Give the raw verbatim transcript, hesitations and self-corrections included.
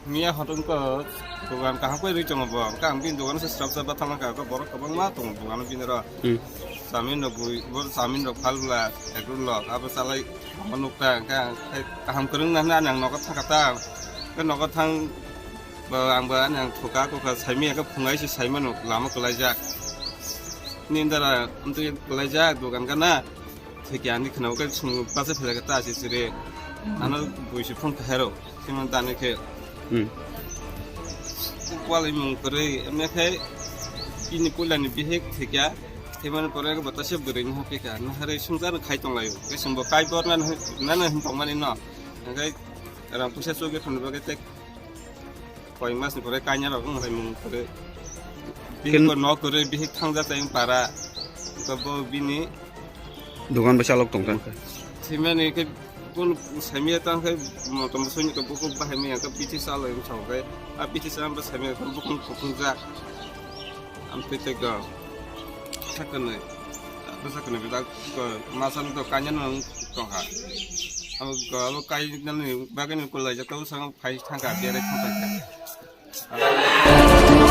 Miya hotung ko dogan kaham koi rwi tongo bo. Hwnkhe ang bini dogan se srap srap bathang kha, borok kwbangma tongo dogan bini ro. Hmm. Chamin rok bui, bo chamin rok phal bla, egg roll rok, abo chalai, amo nukta, hwnkhe ang khai kaham kwrwng nang nang nogo thang kha ta. Hwnkhe nogo thang, bo ang bo ani ang thuka kokha saimi, hwnkhe phungai se saimano lama kwlaijak. Nini dara amtwi kwlaijak dogan gana. Theke ani khna ukai sung basa phela ta si sire. Ano bui si phone kahero. Sima dani khe. Hmm. Kwalai mung kwrwi, emne khai bini puilani bihik thekya, themani pore bata se bwrwi ni hapika, nahare sungjar khai tonglaio, khe sungbo kai bor nana hin tongmani no, hwnkhe rang puisa chugwi thangni bagwi tei koi mas ni pore kanya rok wng hai mung kwrwi. Bihik Ken- bo nok kwrwi, bihik thangja tei para, hwnkhe bo bini Dogan bai chalok tong kha. Thimani khe kun saimia tang khe motom soi ni khe bukhuk bahai maya khe bithi chalo wng chao khe a bithi chalo saimia khe bukhuk kukhung jak. Am twi tei go sakani, abo sakani bwdak go masang do kanya no tong kha. Abo go abo kai nani bagani kulai jak tau sang phai thang kha, bere thang kha.